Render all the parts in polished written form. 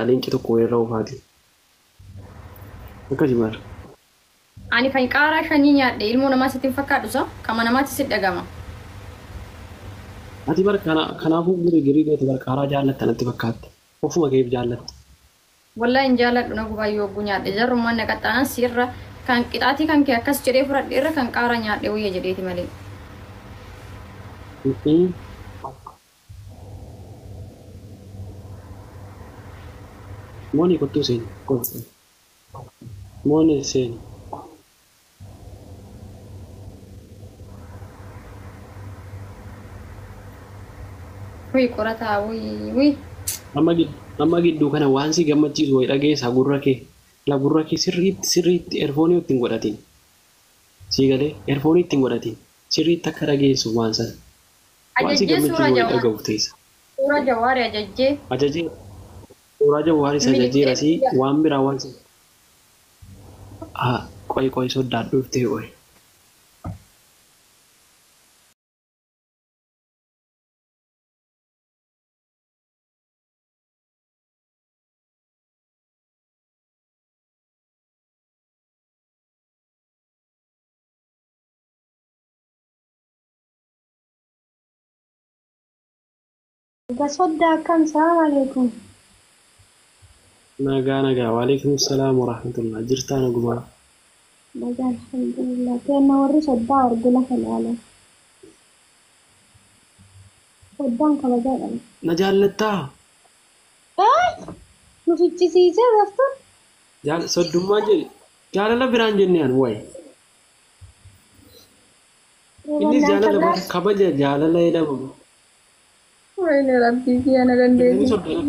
Leenci tokko weerara ofaati. Akkasi bara. Ani kan qaaraa shanii nyaadhe ilmoo namaa sitti hin fakkaadhu sa? Kama namaatti si dhagama. Ati bara kanaafuu girii goote bara qaaraa jaallatta natti fakkaatta. Ofuma keef jaallatta. Wallahi hin jaalladhu na gubaa yoo hogguu nyaadhe. Jarrummaan na qaxxaanan siirra kan qixaatii kan kee akkas jedhee fudhadhe irra kan qaaraa nyaadhe wayya jedheeti malee. Mooni kottuu seeni. Kottu. Mooni seeni. Wuy qorataa wuy wuy. Amma gidduu kana waan si gammachiisu wayi dhageessaa gurra kee. La gurra kee sirriitti sirriitti erfoonii ittiin godhatiin. Sii galee erfoonii ittiin godhatiin. Sirriitti akka dhageessu waan sana. Waan si Ajajjee gammachiisu suuraa wayi jawaar. dhaga'uuf teessa. Suuraa jawaari ajajjee. Ajajee suuraa jawaaris ajajeera si waan biraa waan si. Ah, qoy qoy soddaadhu dhuftee qoy. Soddaa akkam salaam alaikum. Nagaa nagaa waalaikum salaam warahmatullah jirtaa nagumaa. Nagaa alhamdulillah. Keenna warri soddaa argu lafa ilaalan. Soddaan kabajaa qaba. Na jaallattaa? Nu fichisiisee laftuun. Soddummaa jedhe jaalala biraan jenne an wayi. Innis jaalala bara kabaja jaalala jedhama. Wayne rabbii kiyya na Inni dandeessi. soddaan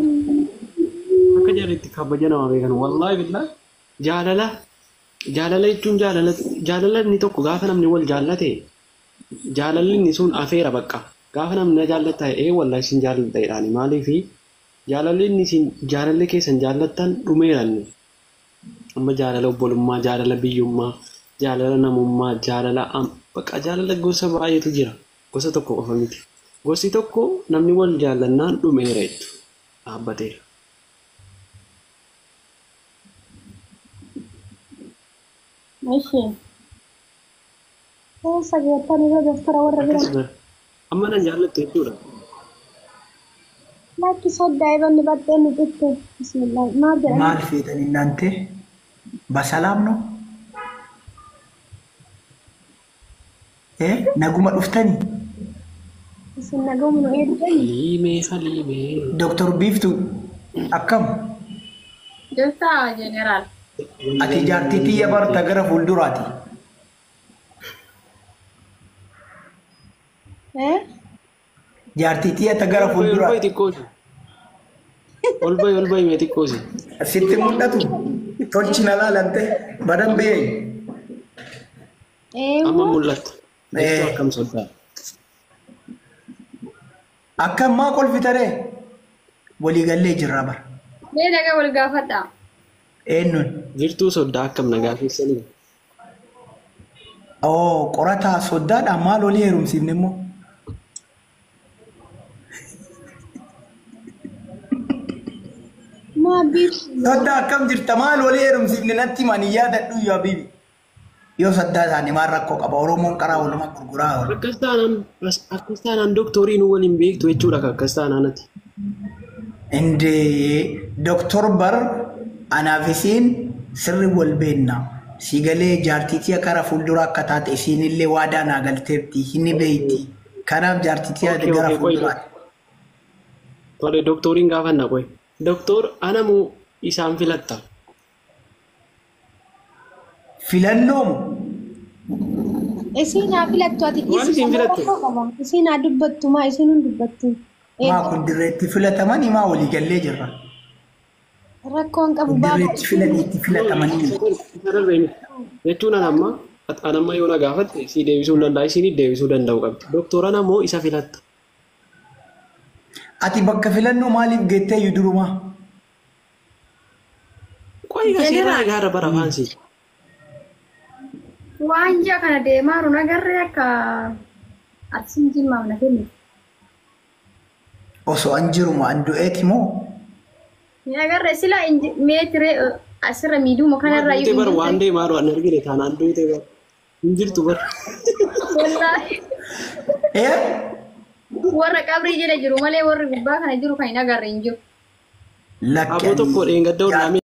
akka jarri itti kabaja nama beekan wallaahi billaa jaalala jaalala jechuun jaalala jaalala inni tokko gaafa namni wal jaallate jaalalli inni sun afeera bakka gaafa namni na jaallata ee wallaahi isin jaalladha jedhaani maaliifi jaalalli inni isin jaalalli keessan jaallattan dhumeera inni. Amma jaalala obbolummaa jaalala biyyummaa jaalala namummaa jaalala bakka jaalala gosa baay'eetu jira gosa tokko qofa miti gosi tokko namni wal jaallannaan dhumeera jechuudha dhaabbateera. Ishee. Eessa geettan irra daftara warra Akkas biraa. bara amma nan jaallattu jechuudha. Lakki soddaa ebanni baxxee nu citte. Bismillah. Maal jedhama? Maal feetan innante? Basalaam no? Naguma dhuftanii? Isin naguma nu eegdani. Haliimee haliimee. Doktor Biiftuu akkam? Jirtaa jeneraal. Ati jaartii tiyya barta gara fuulduraati. Jaartii tiyya ta gara Ol bahi ol bahi fuulduraati. xiqqoosi. Ol bahi ol bahi mee xiqqoosi. Sitti mul'atu? Tolchi na laalante badan biyyi. Amma Eewwa. mul'atta. Jirtuu akkam soddaa. Akkam maa kolfitaree? Waliigallee jirra bara. Mee nagaa wal gaafadhaa. Eenyuun? Jirtuu soddaa akkam nagaa keessanii. Oo qorataa soddaadhaan maal olii heerumsiifne immoo? Maa biiftuu. Soddaa akkam jirta maal olii heerumsiifne natti himan hin yaadadhu yoo habiibi. Yoo soddaa isaanii maal rakkoo qaba Oromoon qaraa walumaa gurguraa oola. Akkas taanaan akkas taanaan doktorii nu waliin beektu jechuudha akkas taanaan ati. Indee doktor bar anaaf isiin sirri wal beenna. Si galee jaartii tiyya kara fuulduraa akka taate isiin illee waadaa naa galteerti hin beeyti. Kanaaf jaartii tiyya Okay gara okay qoy fuulduraati. tole doktoriin gaafanna qoy. Doktor anamu isaan filatta. Filannoomu Isiin haa filattu ati Maal dhiisi isiin kana filattu? rakkoo qaba. Isiin haa dubbattu maa isiin hin dubbattu. maa kun dirreetti filatamanii maa walii gallee jirra. Rakkoon qabu Kun baaba. dirreetti filanii itti filatamanii. Isa darbe miti. Jechuun an amma an amma yoo na gaafatte si deebisuu hin danda'a isiin deebisuu danda'u qabdi. Doktor anamoo isa filatta. Ati bakka filannoo maaliif geettee iyyuu durumaa? Qoy seera Jeneraal. nagaarra bara afaan si. Waan ji'a kana deemaa jiru nagarree akka arsiin jimmaaf na kennitu. Osoo an jiruma an du'eeti moo? Ni agarre sila meetiree asirra miidhuma kanarraa Duute bar waan deemaa jiru an argine taanaan duute bar. Hin jirtu bar. Wallaahi. Eh? Warra qabrii jala jiru malee warri gubbaa kana jiru kan hin agarre hin jiru. Lakki Aboo tokko dheengadda ollaamee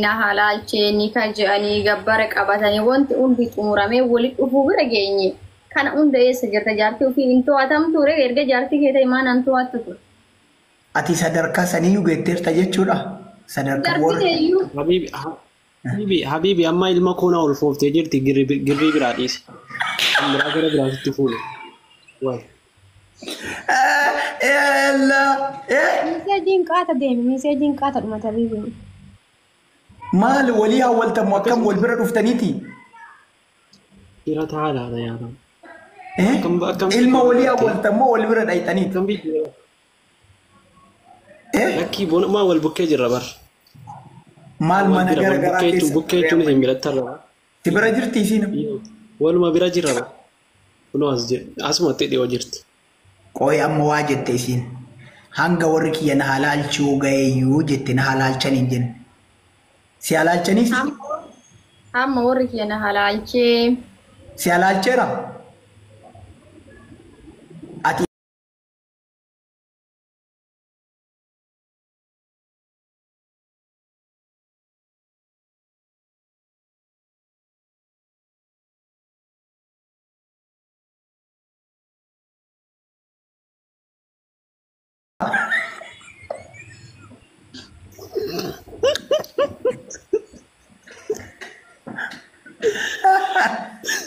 Na halaalchee ni kaje'anii gabbara qabatanii wanti hundi xumuramee walitti dhufuu bira geenye. Kana hunda eessa jirta jaartii ofii hin to'atamtu ree erga jaartii kee ta'e maan an to'attu ture. Ati sadarkaa saniyyuu geetteerta jechuudha. Sadarkaa warra. Darbite iyyuu Habibi, habibi, habibi amma ilma koo na ulfooftee jirti girrii biraa dhiisi. Kan biraa gara biraatitti fuune. Waay. Ella. Eh? Miseejiin qaata deemi. Miseejiin qaata dhumata biibi. Maal walii hawwaltamu akkam wal bira dhuftaniiti? Bira taa'aa laata yaadama. Eh? Akkam Ilma walii hawwaltamu wal bira dhayxaniiti. Akkam biyya. Eh? Lakkii bonumaa wal bukkee jirra bar. Maal Wal mana bira gara wal garaa bukkee jechuun keessa. bukkee jechuun isin biratti argama. Si bira jirti isiin? Waluma bira jirra bar. Kunoo as asumatti dhiyoo jirti. Qooyi amma waa jette isiin. Hanga warri kiyya na halaalchuu ga'eeyyuu jette na halaalchan hin jenne. Si halaalchaniif? Amma warri kiyya na halaalchee. Si halaalcheera? Ati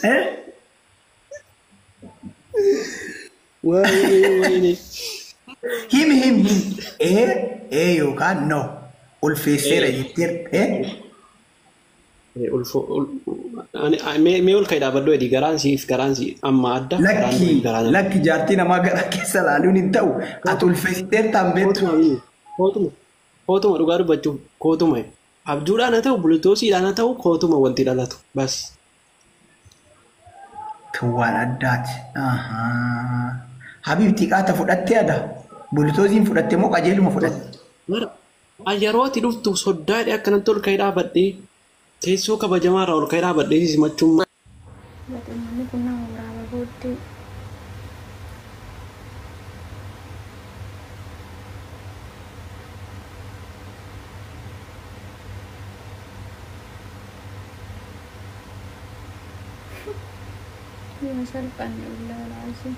eh? Wayne wayne. Himi himi himi. Ee ee yookaan no. Ulfeesseera jetteer. Eh? Ulfo mee ol ka'ee dhaabbadhu edii garaan siif garaan si amma adda garaan Lakki garaan. Lakki jaartii namaa gara keessa laaluun hin ta'u. Ati ulfeessiteertaan beektu. Kootuma habibi kootuma kootuma dhugaa dubbachuuf kootuma abjuudhaan haa ta'u bultoosiidhaan haa ta'u kootuma wanti dhalatu bas. Tun waan addaati. Habiibti qaata fudhattee ada. Bultoosiin fudhatte moo qajeeluma fudhatte? Mara yeroo ati dhuftu soddaadhe akkanatti ol ka'ee dhaabbadhee teessoo kabajamaarraa ol ka'ee dhaabbadhee simachuun Uummanni kun nama waraaba booddee. Yoo salphanne wallaahi.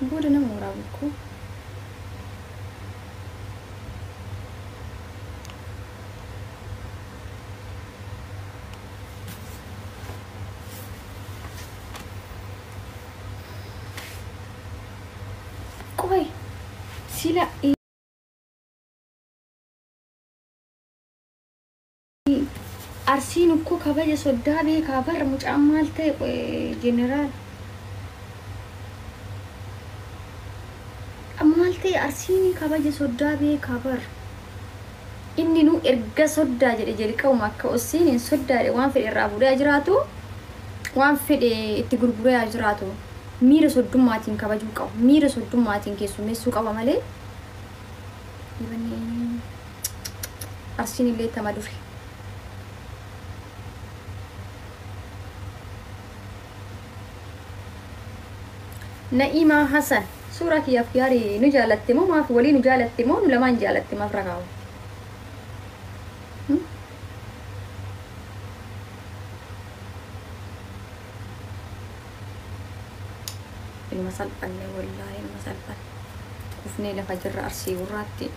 Booda nama waraabu koo. Qoy sila Arsiin ukkoo kabaja soddaa beekaa barra mucaan maal ta'e jeneraal. Maal ta'e Arsiin kabaja soddaa beekaa barra. Inni nu erga soddaa jedhe jalqabuma akka Ossiin soddaa jedhe waan fedhe irraa fuudhee jiraatu waan fedhe itti gurguree jiraatu miira soddummaatiin kabajuu qaba miira soddummaatiin keessummeessuu qaba malee. Arsiin illee tama dure. Na'imaa Hassan suuraa kiyyaaf gaarii nu jaalatte moo maaf walii nu jaalatte moo nu lamaan jaalatte maaf rakaawu? Ilma salphanne wallaahi ilma salphanne. Kufnee lafa jirra Arsii gurraatti.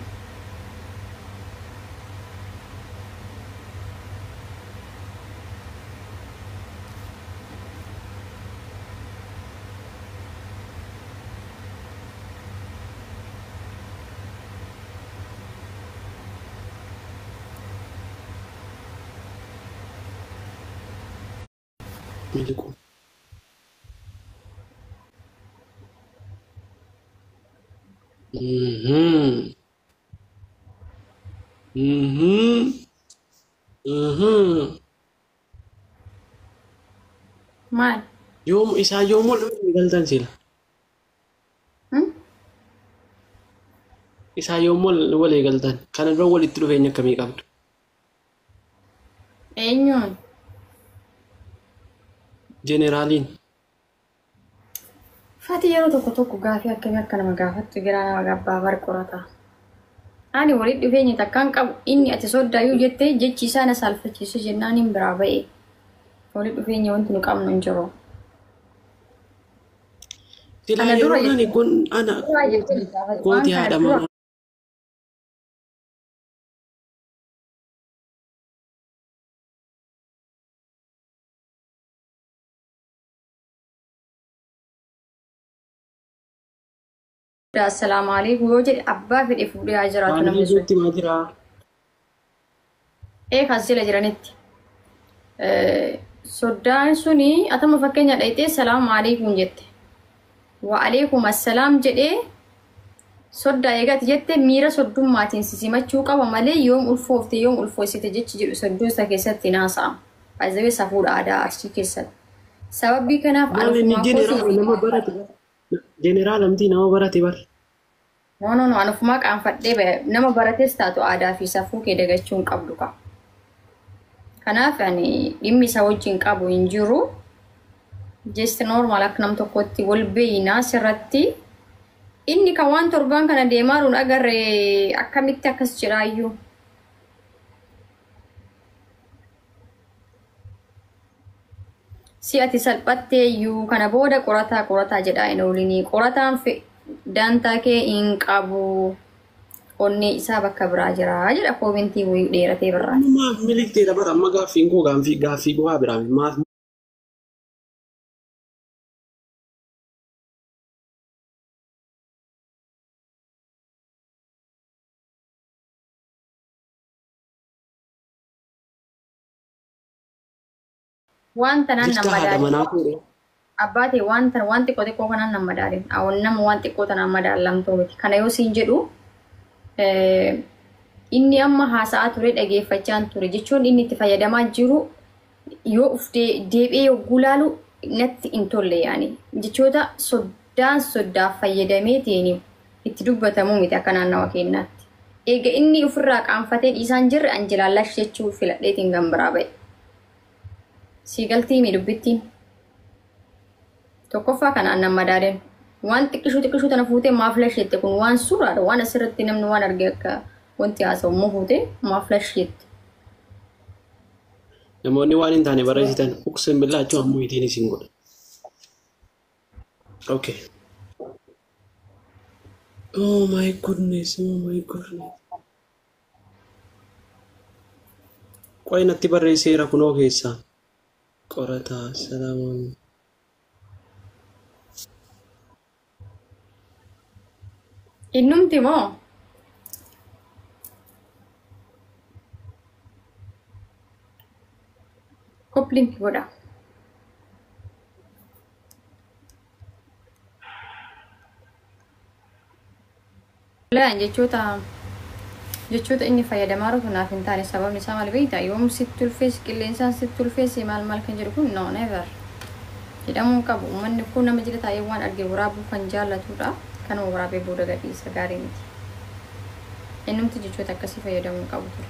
Miliquu. Mhm. Mhm. Mhm. Maal? Yoom isaa yoom wal galtan sila? Hmm? Isaa yoom walii galtan? Kana dura walitti dhufeenya akkamii qabdu? Eenyuun? Jeneraaliin. Fati yeroo tokko tokko gaafii akkamii akka nama gaafattu garaa nama gabbaa bar qorata. Ani walitti dhufeenya takkaan qabu inni ati soddaayyuu jettee jechi isaa na saalfachiisu jennaan hin biraa ba'e. Walitti dhufeenya wanti nu qabnu hin jiru. Silaa Ana dura yeroo ani kun ana Dura jettee gaafate. Waan kooti kana haadha dura manaa. Assalaamu alaikum yoo jedhe abbaa fedhe fuudhee haa jiraatu Waan namni sun. gidduutti maa jiraa? Ee kan jala jiranitti. Soddaan suni atama fakkeenya dhayxee salaamu alaikum jette. Wa alaikum assalaam jedhee soddaa eegati jette miira soddummaatiin si simachuu qaba malee yoom ulfoofte yoom ulfoofsite jechi jedhu sodduu isa keessatti hin haasa'amu. Baay'ee safuudha aadaa Arsii keessatti. Sababii kanaaf Maal inni anufumaa jeneraala kootiin nama barate? Jeneraala miti nama barate bar. No, no, no, anufumaa qaanfadhee ba'e. Nama barates taatu aadaa fi safuu kee dagachuu hin qabdu qaba. Kanaaf ani dhimmi isa wajjin qabu hin jiru. Just normal akka nam tokkotti wal beeynaa sirratti. Inni kan waan torbaan kana deemaa jiruun agarre akkamitti akkas jedhaayyuu. Si ati salphattee iyyuu kana booda qorataa qorataa jedhaa hin oolinii. Qorataan daantaa kee hin qabu. Onnee isaa bakka biraa jira jedha koomentii wayii dheeratee birraa. Maaf miliqxeedha bara amma gaaffiin koo gaaffii bu'aa biraa maaf Waan tanaan jirta nama haadha madaalin. manaa fuudhe. Abbaa ta'e waan tan waan xiqqoo xiqqoo kanaan nama madaalin. Awwan nama waan xiqqoo tanaan madaalamtuu miti. Kana yoo siin jedhu inni amma haasa'aa ture dhageeffachaa ture jechuun inni itti fayyadamaa jiru yoo uf deebi'ee yogguu laalu natti hin tolle yaani. Jechoota soddaan soddaaf fayyadameetiin itti dubbatamuu miti akka naannawa keenyaatti. Eega inni ofirraa qaanfatee dhiisaan jirre an jilaallash jechuu filadheetiin gan biraa ba'e. Siigaltii mi dubbittiin? Tokkoffaa kana annan madaaleen. Waan xiqqishuu xiqqishuu tana fuutee maaf lash jette kun waan suuraadha. Waan asirratti namni waan arge akka wanti haasa'u immoo fuutee maaf lash jette. Namoonni waan hin taane barreessitan uqsin billaa achuu ammoo ittiin isin godha. Okay. Oh my goodness, oh my goodness. Qo'i natti barreesseera kunoo keessaa. Qorataa, salaamu. Innumti moo? Copy link godha. Wallahi jechoota inni fayyadamaa jiru naaf hin taane. Sababni isaa maal beektaa? Yoom sitti ulfeessi qilleensaan sitti ulfeessi maal maal kan jedhu kun no never jedhamuu hin qabu. Uummanni kun nama jala taa'ee waan arge waraabuu kan jaallatudha. Kanuma waraabee booda gadhiisa gaarii miti. Innumti jechoota akkasii fayyadamuu hin qabu ture.